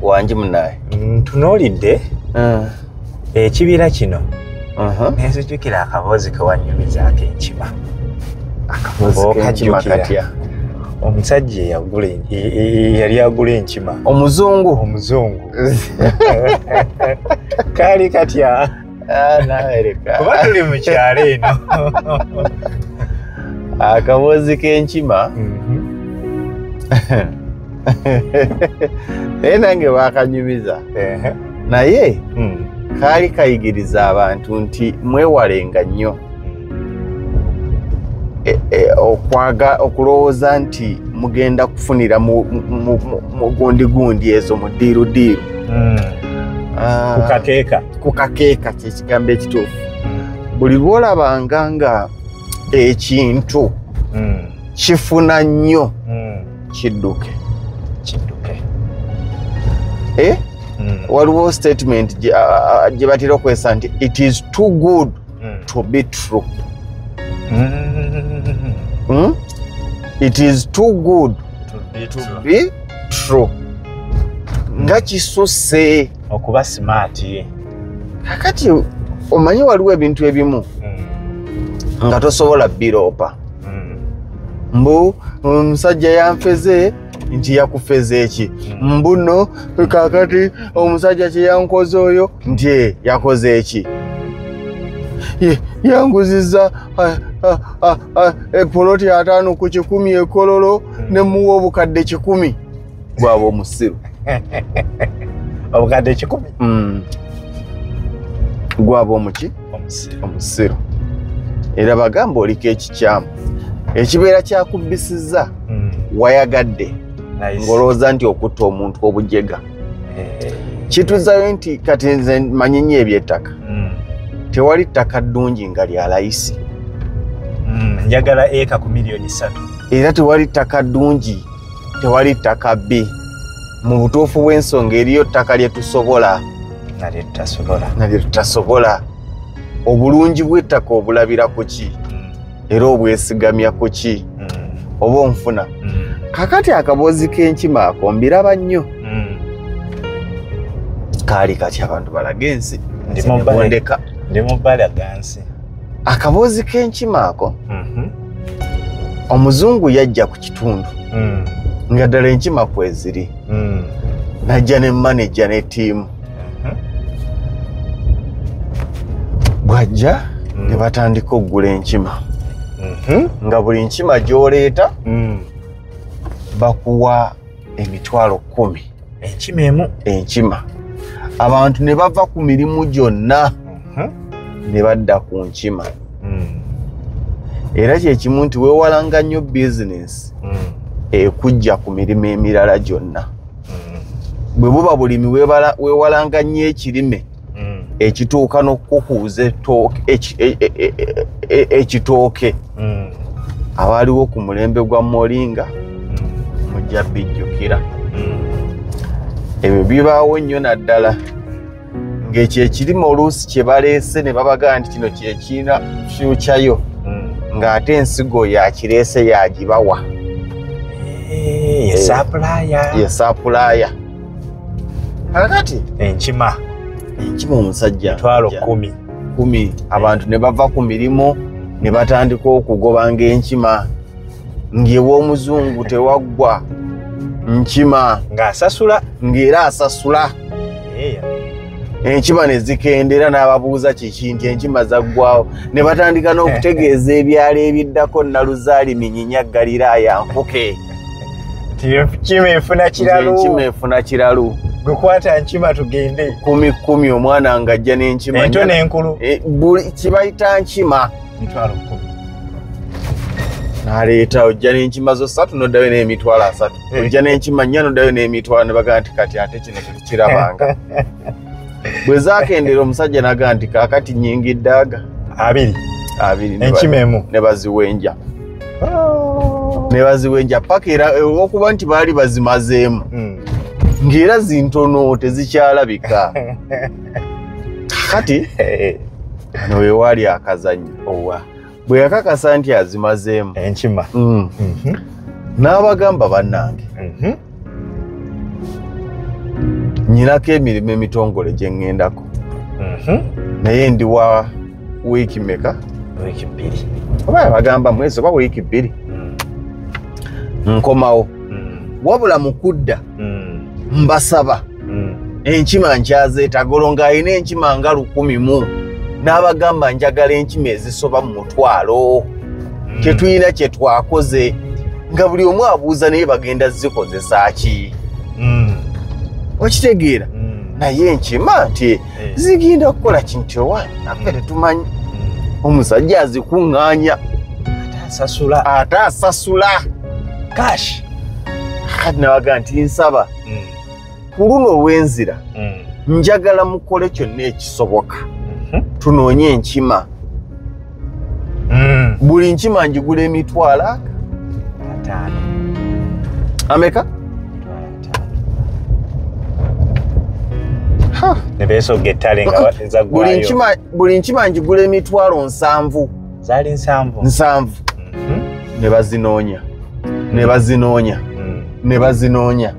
Wangi munaye. Ntunuulidde ekibira kino, nenzijukira akaboozi ke wannyumizaako enkima. Akaboozi k'enkima katya? Omusajja yali agula enkima. Omuzungu? Omuzungu. Kaali katya? Nawereka. Kuba tuli mu kyalo eno. Akaboozi k'enkima. Naye nange baakanyumiza. Naye kaali kayigiriza abantu nti mwewalenga nnyo okulowooza nti mugenda kufunira mu gundi gundi ezo mu ddiiru ddiiru. Ku kakeeka. Ku kakeeka kyekigambo ekituufu. Buli lw'olabanga nga ekintu kifuna nnyo, kidduke. Kidduke. Waliwo statement gye batera okwesa nti it is too good to be true. It is too good to be true. Nga kisusse okuba smart. Kakati omanyi waliwo ebintu ebimu nga tosobola biroopa. Mbu omusajja yanfeze, nti yakufeze eki? Mbu nno kakati omusajja kye yankoze oyo, nti yakoze eki? Yanguzizza epoloti 150 ekololo ne muwa 100,000. Gwaba omusiru. 100,000? Gwaba omuki? Omusiru. Era bagamba oliko ekikyamu. Ekibeera kyakubisizza wayagadde ng'olowooza nti okutta omuntu obujega. Kituzayo nti kati nze mmanyi nnyo ebyettaka. Tewali ttaka ddungi nga lya layisi. Njagala eka ku 3 miliyoni. Era tewali ttaka ddungi, tewali ttaka bbi. Mu butuufu bw'ensonga eriyo ttaka lye tusobola nalye tutasobola. Nalye tutasobola. Obulungi bw'ettaka obulabira ku ki? Era obwesigamya ku ki? Oba onfuna? Kakati akaboozi k'enkima ako mbiraba nnyo. Kaali kati abantu balage ensi. Ndeka. Ndi mu balaga nsi. Akaboozi k'enkima ako, omuzungu yajja ku kitundu nga ddala enkima kweziri, najja ne maneja ne ttiimu. Bw'ajja ne batandika okugula enkima, nga buli nkima gy'oleeta bakuwa 10,000. Enkima emu? Enkima. Abantu ne bava ku mirimu gyonna ne badda ku nkima. Era kyekimu nti weewalanga nnyo bizinesi ekujja ku mirimu emirala gyonna. Bwe buba bulimi, weewalanga nnyo ekirime ekituuka n'okukukuuza ekitooke. Abaaliwo ku mulembe gwa moringa mujja bijjukira. Ebyo bibaawo nnyo, naddala ng'ekyo ekirime oluusi kye baleese ne babagaa nti kino kyekirina future yo, ng'ate ensigo yakireese yagibawa. Ye supplier. Ye supplier. Kakati enkima. Enkima, omusajja 10,000. 10. Abantu ne bava ku mirimu ne batandika okugobanga enkima, ng'ew'omuzungu tewaggwa nkima. Ng'asasula. Ng'era asasula. Enkima ne zikendera, n'ababuuza kiki, nti enkima zaggwawo. Ne batandika n'okutegeeza ebyalo ebiddako: Naluzaali, Minyinya, Galiraaya, Nfuke. Nti enkima efuna kiralu. Enkima efuna kiralu. Gwekwata nkima tugende. 10 10, omwana ng'ajja n'enkima. Ento n'enkulu. Buli kibayita nkima. 10,000. N'aleeta, ojja n'enkima zo ssatu n'oddayo n'30,000, ojja n'enkima nnya n'oddayo n'emitwalo. Ne bagamba nti kati ate kino tetukirabanga. Bwe zaakendera, omusajja n'agamba nti kaakati nyingidde aga 20. 20. Enkima emu. Ne baziwenja, ne baziwenja paka era olwokuba nti baali bazimazeemu, ng'era zintono tezikyalabika. Kati ano wewaali akazannyo. Owa? Bwe yakakasa nti azimazeemu enkima, n'abagamba, bannange, Nyinako emirimu emitongole gye ŋŋendako. Naye ndi wa wiiki meka? Wiiki 2. Oba bagamba mwezi oba wiiki 2. Nkomawo. Wabula mu kudda mbasaba enkima nkyazeetaaga, olwo ng'alina enkima nga 1000 n'abagamba njagala enkima ezisoba mu 500. Tetulina kye twakoze, nga buli omu abuuza naye bagenda zikozesa ki? Okitegeera? Naye enkima nti zigenda kukola kintu ewange naffe tetumanyi. Omusajja azikuŋŋaanya ate asasula cash. Kati nabaga nti nsaba ku luno olw'enzira njagala mukole kyonna ekisoboka tunoonye enkima. Buli nkima njigula 500. Ameka? Ne beesogga ettale nga zaggwayo. Buli nkima njigula 700. Zaali 7. 7. Ne bazinoonya. Ne bazinoonya. Ne bazinoonya.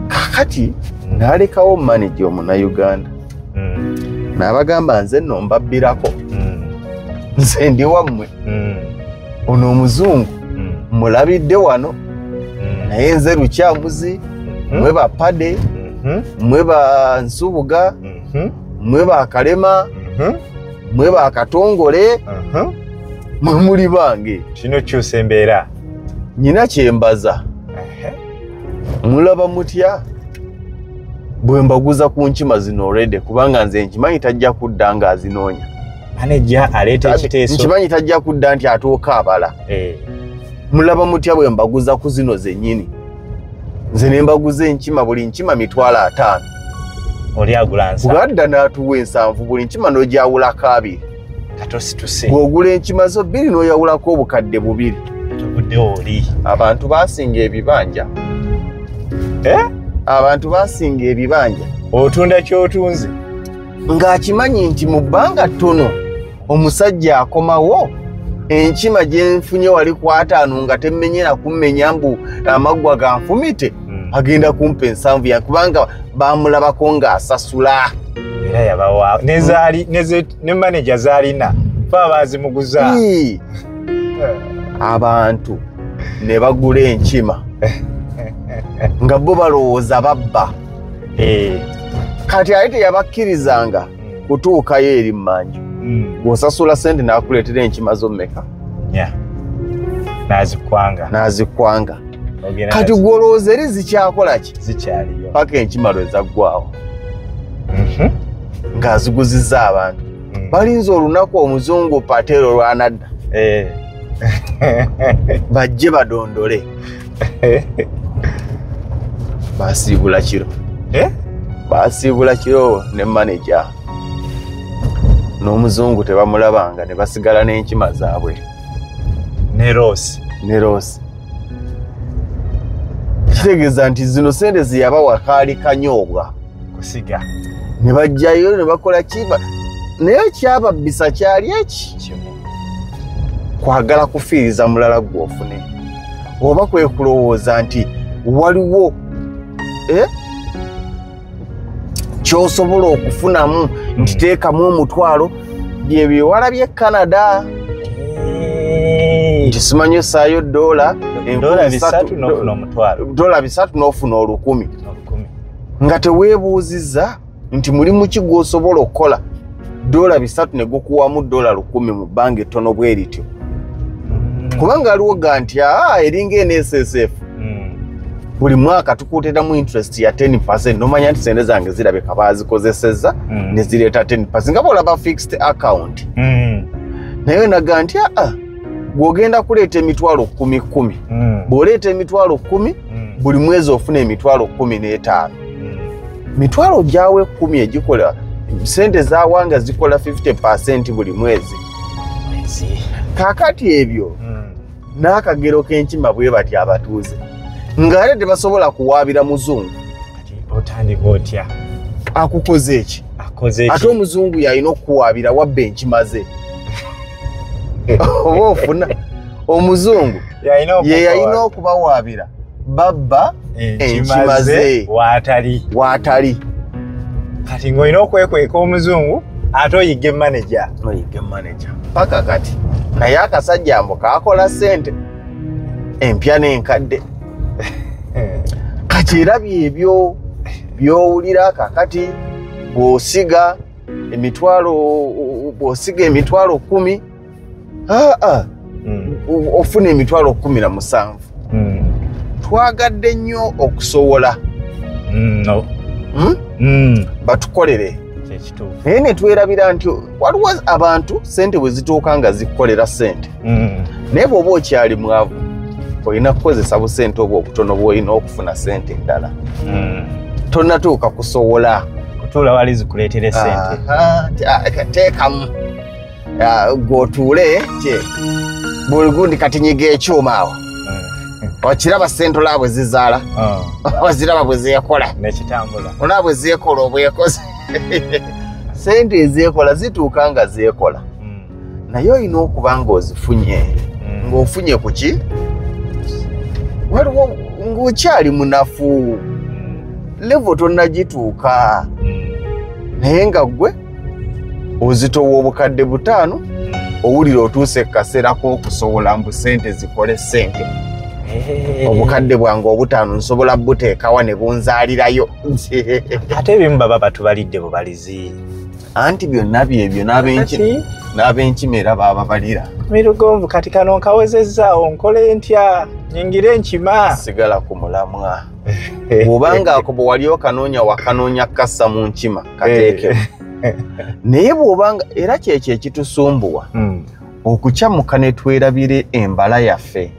Kakati n'alekawo maneja Omunnayuganda. N'abagamba nze nno mbabbirako. Nze ndi wammwe. Ono omuzungu mulabidde wano. Naye nze Lukyamuzi, mwe ba Pade, mwe ba Nsubuga, mwe ba Kalema, mwe ba Katongole, mwe muli bange. Kino kyusa embeera. Nyina kyembaza. Mulaba mutya bwe mbaguza ku nkima zino already, kubanga nze nkimanyi tajja kudda ng'azinoonya. Maneja aleeta ekiteeso. Nkimanyi tajja kudda nti atuuka abala. Mulaba mutya bwe mbaguza ku zino zennyini. Nze ne mbaguza enkima buli nkima 500,000. Oli agula 7. Bw'adda n'atuwa 7 buli nkima n'ogyawulako 2. Katosituse. Bw'ogula enkima zo 2 n'oyawulako obukadde 2. Tuvuddewo oli. Abantu baasinga ebibanja. Abantu baasinga ebibanja. Otunda ky'otunze. Ng'akimanyi nti mu bbanga ttono omusajja akomawo enkima gye nfunye wali ku 5 nga temmenyera kummenya mbu amaggwa ganfumite, agenda kumpa 7 yange kubanga baamulabako ng'asasula. Era yabawa ne maneja zaalina fa baazimuguza. Abantu ne bagula enkima nga bo balowooza babba. Kati ate teyabakkirizanga kutuukayo eri mmanju. Bw'osasula ssente n'akuleetera enkima zo mmeka? 4. N'azikwanga. N'azikwanga. Kati gw'olowooza eri zikyakola ki? Zikyaliyo. Paka enkima lwe zaggwawo. Ng'aziguzizza abantu. Balinze olunaku omuzungu Patero lw'anadda. Bajje badondole. Basiibula kiro. Basiibula kiro ne maneja. N'omuzungu tebamulabanga ne basigala n'enkima zaabwe. Ne Rose. Ne Rose. Kitegeeza nti zino ssente ze yabawa kaali kanyoobwa. Kusiga. Ne bajjayo ne bakola kiba. Naye kyababbisa kyali eki? Kimu. Kwagala kufiiriza mulala gw'ofune. Oba kwe kulowooza nti waliwo ky'osobola okufunamu nti teekamu 500 bye byewalabye Canada. Nti simanyi osaayo $3 n'ofuna 500. $3 n'ofuna 1000. Nga teweebuuzizza nti mulimu ki gw'osobola okukola $3 ne gukuwamu $1000 mu bbanga ettono bwe lityo. Kubanga aliwo ga nti eringa NSSF. Buli mwaka tukuteeramu interest ya 10%, nomanya nti sente zange zirabika baazikozesezza ne zireeta 10% nga bw'olaba fixed account. Naye naga nti gw'ogenda kuleeta 10,000 10,000. Bw'oleeta 10,000 buli mwezi ofuna 15,000. Mitwalo gyawe 10 egikola sente zawanga zikola 50% buli mwezi. Kaakati ebyo n'akagero k'enkima bwe bati abatuuze ng'ate tebasobola kuwaabira muzungu. Kati otandika otya? Akukoze eki? Akoze eki? Ate omuzungu yalina okukuwaabira wabba enkima ze. Oba ofuna omuzungu ye yalina okubawaabira babba Enkimaze waatali. Kati ng'olina okwekweka omuzungu ate oyige manager. Oyige manager paka kati. Naye akasajja mbu kaakola ssente empya n'enkadde. Kati era byebyo by'owulira kakati bw'osiga emitwalo 10 ofuna emitwalo 17. Twagadde nnyo okusowola batukolere. Naye ne twerabira nti waliwo abantu ssente bwe zituuka nga zikukolera ssente. Naye bw'oba okyali mwavu olina kukozesa busente obwo obutono bw'olina okufuna ssente endala. Tonnatuuka kusowola. Kutuula wali zikuleetere ssente. Teekamu gw'otuule buli gundi kati nyiga ekyuma awo. Okiraba ssente olaba bwe zizaala, oziraba bwe zeekola. Nekitambula. Olaba bwe zeekola obwekoze. Ssente ezeekola zituuka nga zeekola. Naye olina okuba ng'ozifunye. Ng'ofunye ku ki? Waliwo ng'okyali munafu. Level tonnagituuka. Naye nga ggwe ozitowa obukadde 5 owulira otuuse ku kaseera k'okusowola mbu ssente zikole ssente. Obukadde bwange 5 nsobola buteekawa ne bunzaalirayo. Ate ebimu baba batubalidde bubalizi. Anti byonna byebyo n'ab'enkima era bababalira. Mirugonvu kati kano nkawezezzaawo nkole ntya nyingire enkima. Sigala ku mulamwa. Bw'obanga ako bwe wali okanoonya wakanoonya kassa mu nkima kateekemu. Naye bw'obanga era kyekyo ekitusumbuwa okukyamuka ne twerabire embala yaffe.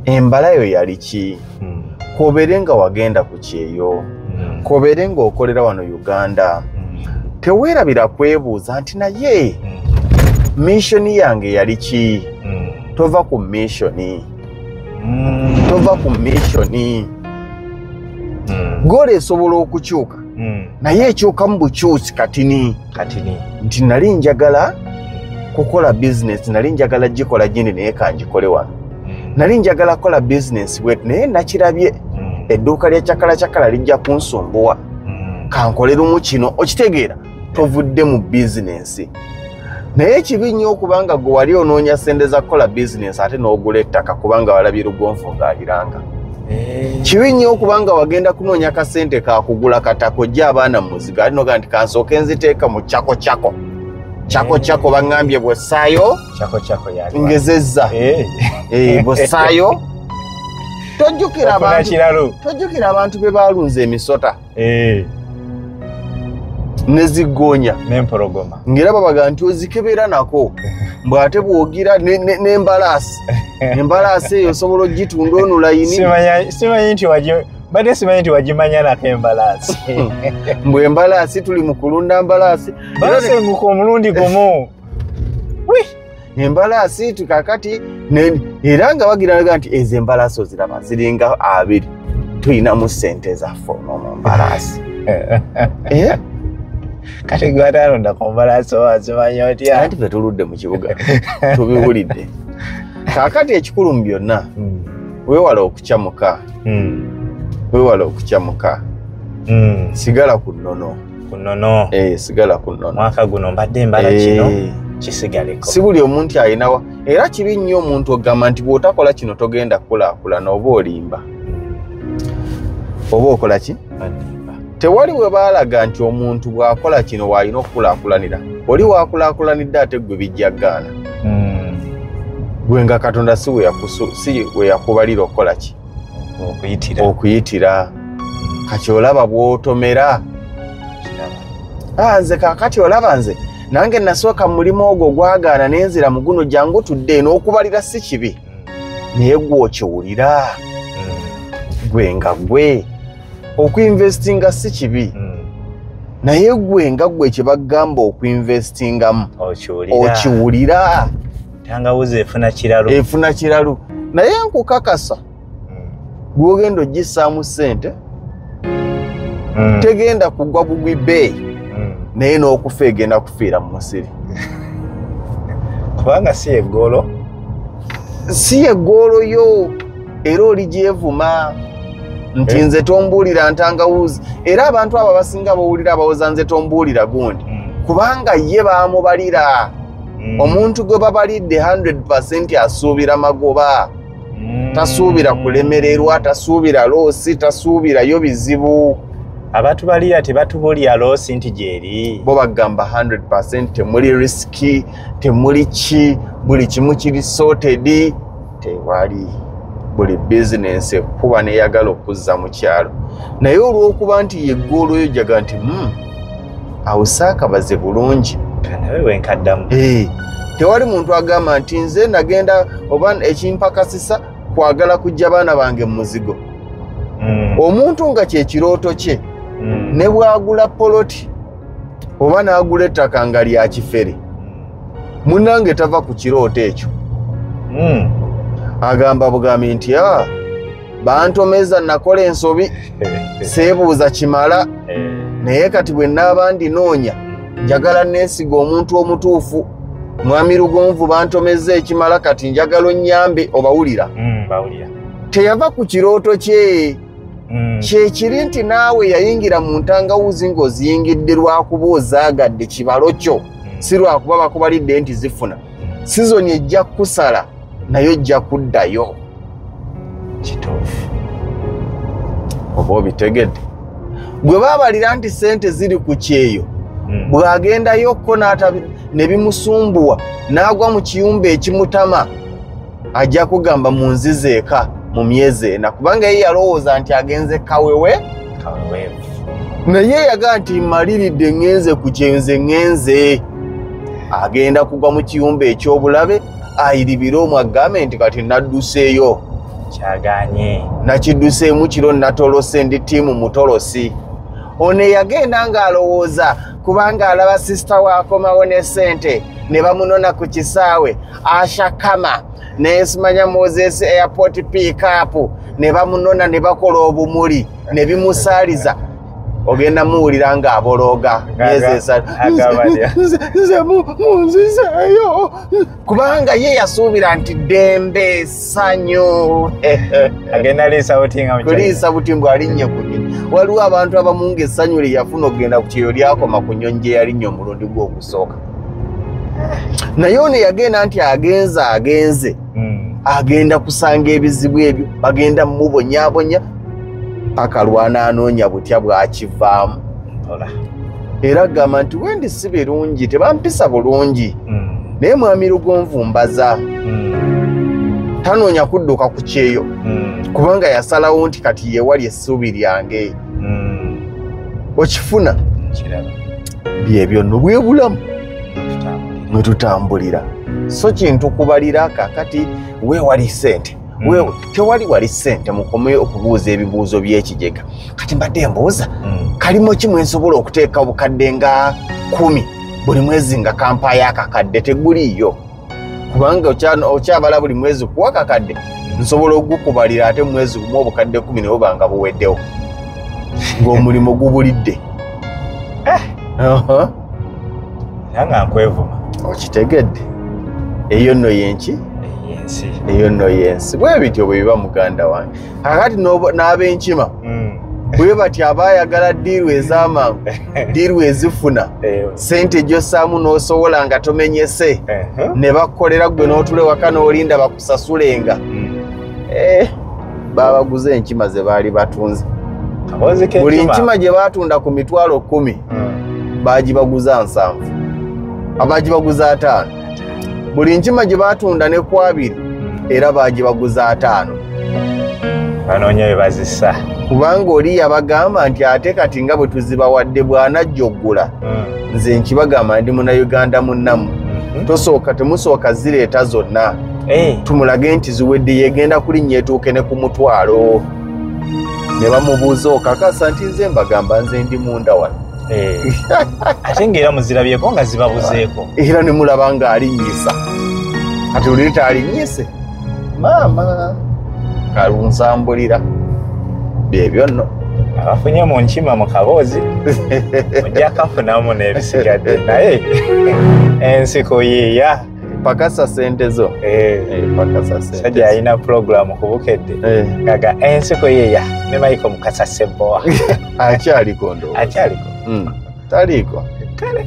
Embala yo yali ki? K'obeere nga wagenda ku kyeyo, k'obeere ng'okolera wano Uganda, teweerabira kwebuuza nti naye mission yange yali ki? Tova ku mission. Tova ku mission. Goal esobola okukyuka. Naye ekyuka mu bukyusi katini. Nti nali njagala kukola business, nali njagala gikola gindi naye kanjikole wano. Nali njagala kukola business bwetu naye nakirabye edduuka lya cakala cakala lijja kunsumbuwa. Kankolerumu kino okitegeera tovudde mu business. Naye kibi nnyo okubanga gwe wali onoonya ssente za kukola business ate n'ogula ettaka kubanga walabye Lugonvu ng'aliranga. Kibi nnyo okubanga wagenda kunoonya kasente kakugula katako ojja abaana mu muzigo ate n'ogamba nti kansooke nziteeka mu cako cako. Cako cako baŋŋambye bw'ossaayo ngezezza. Bw'ossaayo tojjukira abantu be baalunze emisota. Ne zigoonya n'empologoma. Ng'era babaga nti ozikebera nako mbw ate bw'ogira n'embalaasi. Embalaasi eyo osobola ogitunda onulayini. Simanyi nti wagimanya nako embalaasi. Mbw embalaasi tuli mu kulunda mbalaasi. Basenguka omulundi gumu. Embalaasi kakati era nga bagiraga nti ezo embalaasi oziraba ziringa 2 tulinamu ssente zaffe omwo mu mbalaasi. Kati gwe atalonda ku mbalaasi oba otya? Anti ffe tuludde mu kibuga tubiwulidde. Kaakati ekikulu mu byonna weewale okukyamuka. Weewale okukyamuka. Sigala ku nnono. Ku nnono. Sigala ku nnono. Mwaka guno mbadde embala kino kisigaleko. Si buli omuntu alinawa. Era kibi nnyo omuntu ogamba nti bw'otakola kino togenda kukulaakulana oba olimba. Oba okola ki? Tewali we baalaga nti omuntu bw'akola kino w'alina okukulaakulanira. Oli waakulaakulanidde ate ggwe bijja ggaana. Gwe nga Katonda si we yakubalira okukola ki? Okuyitira. Kati olaba bw'otomera. Nze kaakati olaba nze nange nasooka mu mulimu ogwo gwagaana ne nzira mu guno jangu tudde n'okubalira si kibi. Naye ggwe okiwulira. Gwe nga gwe. Okuinvestinga si kibi. Naye gwe nga gwe kye bagamba okuinvestingamu okiwulira. Tangawuzi efuna kiralu. Efuna kiralu. Naye nkukakasa gw'ogenda ogissaamu ssente tegenda kugwa bugwi bbeeyi naye n'okufa egenda kufiira mu musiri. Kubanga si eggoolo. Si eggoolo yo era oli gyevuma. Nti nze tombuulira ntangawuzi. Era abantu abo abasinga bawulira abawoza nze tombuulira gundi, kubanga ye baamubalira. Omuntu gwe babalidde 100% asuubira magoba, tasuubira kulemererwa, tasuubira loss, tasuubirayo bizibu. Abatubalira tebatubulya loss nti gyeri. Bo bagamba 100% temuli risk, temuli ki, buli kimu kiri sorted. Tewali. Buli bizinensi ekuba neyagala okuzza mu kyalo, naye olw'okuba nti ye goal oyo jaga nti awo saakabaze bulungi, kanabe wenkaddamu. Tewali muntu agamba nti nze nagenda oba ekimpakasisa kwagala kujja baana bange mu muzigo. Omuntu nga kyekirooto kye, ne bw'agula poloti oba n'agula ettaka nga lya kifere, munnange tava ku kirooto ekyo. Agamba bugambi nti bantomeza, nakola ensobi, seebuuza kimala, naye kati bwe naaba ndinoonya njagala neesiga omuntu omutuufu. Mwami Lugonvu bantomeza ekimala, kati njagala onnyambe. Obawulira? Teyava ku kirooto kye. Kyekiri nti naawe yayingira mu ntangawuzi ng'oziyingidde lwakuba ozaagadde kibalo kyo, si lwakuba bakubalidde nti zifuna. Sizoni ejja kukusala, naye ojja kuddayo. Kituufu. Oba obitegedde? Gwe baabalira nti ssente ziri ku kyeyo, bw'agendayokko ne bimusumbuwa n'agwa mu kiyumba ekimutama, ajja kugamba mu nzizi eka mu myezi 4, kubanga ye yalowooza nti agenze kawewe. Naye yagaa nti maliridde ŋŋenze ku kyeyo, nze ŋŋenze. Agenda kugwa mu kiyumba eky'obulabe, ayiribire omwo agambe nti kati nadduseeyo. Kyaganye. Nakidduseemu kiro, natolose, ndi ttiimu mutolosi. Ono yagenda ng'alowooza kubanga alaba sisita waakomawo ne ssente ne bamunona ku kisaawe Ashakama nesimanya Moses airport pickup, ne bamunona ne bakola obumuli ne bimusaaliza. Ogenda muwulira ng'abolooga myezi 3, nze munzizeeyo, kubanga ye yasuubira nti ddembe essanyu. Agenda liisa buti kuliisa buti mbw alinnye ku nnyonyi. Waliwo abantu abamu ng'essanyu lye yafuna okugenda ku kyeyo lyakoma ku nnyonyi gye yalinnya omulundi gwe ogusooka. Naye ono yagenda nti agenze agenda kusanga ebizibu ebyo, bagenda mubonyaabonya paka lwana anoonya butya bw'akivaamu. Era agamba nti wendi si birungi, tebampisa bulungi, naye Mwami Lugonvu mbaza. Tanoonya kudduka ku kyeyo, kubanga yasalawo nti kati ye wali essuubi lyange. Okifuna? Byebyo nno bwe bulamu mwe tutambulira. So kintu kubalira kakati weewali ssente, tewali wali ssente. Mukome okubuuza ebibuuzo by'ekijega. Kati mbadde mbuuza, kalimo ki mwe nsobola okuteeka obukadde nga 10 buli mwezi nga kampaayo akakadde? Teguliiyo, kubanga okyabala buli mwezi kuwa kakadde, nsobola okugukubalira ate mwezi gumu obukadde 10 ne buba nga buweddewo, ng'omulimu gubulidde. Era nga nkwevuma. Okitegedde? Eyo nno yenki? Eyo nno yensi. Bwe bityo bwe biba muganda wange. Kakati n'ab'enkima bwe batyo abaayagala ddiiru ez'amangu, ddiiru ezifuna ssente gy'ossaamu n'osobola nga tomenyese, ne bakukolera ggwe n'otula ewaka n'olinda bakusasulenga. Babaguze enkima ze baali batunze. Buli nkima gye baatunda ku mitwalo 10 baagibaguza 7, abagibaguza 5. Buli nkima gye baatunda ne ku 2 era baagibaguza 5. Banoonya bwe bazissa, kubanga oli yabagamba nti ate kati nga bwe tuzibawadde bw'anajja oggula, nze nkibagamba ndi Munnayuganda munnamu, tosooka temusooka zireeta zonna, tumulage nti ziwedde, yegenda kulinnya etuuke ne ku mutwalo. Ne bamubuuza okakasa nti nze mbagamba nze ndi munda wano. Ate ng'era muzirabyeko nga zibabuzeeko, era ne mulaba ng'alinnyisa. Kati oliri talinnyise, maama kalunsambulira. Byebyo nno. Abafunye mu nkima mu kaboozi mujja kafunamu n'ebisigadde, naye ensi kuyiiya. Pakasa sente zo. Pakasa sente. Sajja alina program ku Bukedde. Gaga ensiko yeya ne Michael Mukasa Ssebbowa. Akyaliko ndowooza. Akyaliko. Taliiko. Kale.